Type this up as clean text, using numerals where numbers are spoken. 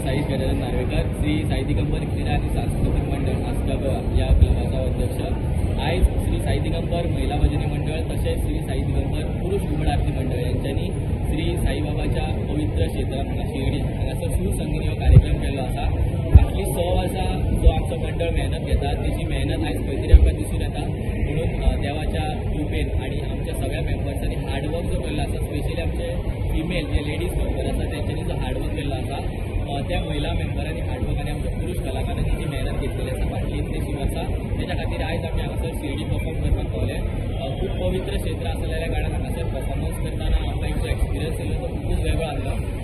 साईश गजानन नार्वेकर, श्री साई दिगंबर क्रीडा आनी सांस्कृतीक मंडळ आस्का गोवा ह्या क्लबाचो अध्यक्ष. आयज श्री साई दिगंबर महिला भजनी मंडळ तशेंच श्री साई दिगंबर पुरुष घुमट आरती मंडळ यांच्यांनी श्री साईबाबाच्या पवित्र क्षेत्रात हांगा शिर्डी हांगासर सुरसंगिनी हो कार्यक्रम केल्लो आसा. फाटलीं 6 वर्सां जो आमचो मंडळ मेहनत घेता तेजी मेहनत आयज खंय तरी आमकां दिसून येता. म्हणून देवाच्या कृपेन आनी आमच्या सगळ्या मेंबर्सांनी हार्डवर्क जो केल्लो आसा, स्पेशली आमचे फिमेल जे लेडीज मेंबर आसा तेंच्यांनी जो हार्डवर्क केल्लो आसा, त्या महिला मेंबरांनी हार्डवर्क आनी आमच्या पुरुष कलाकारांनी जी मेहनत घेतलेली आसा फाटलीं इतलीशीं वर्सां, तेच्या खातीर आयज आमी हांगासर शिर्डी परफॉर्म करपाक पावले. खूब पवित्र क्षेत्र आसलेल्या कारणान हांगासर परफॉर्मन्स करतना आमकां एक जो एक्सपिरियन्स येयलो तो खुबूच वेगळो आसलो.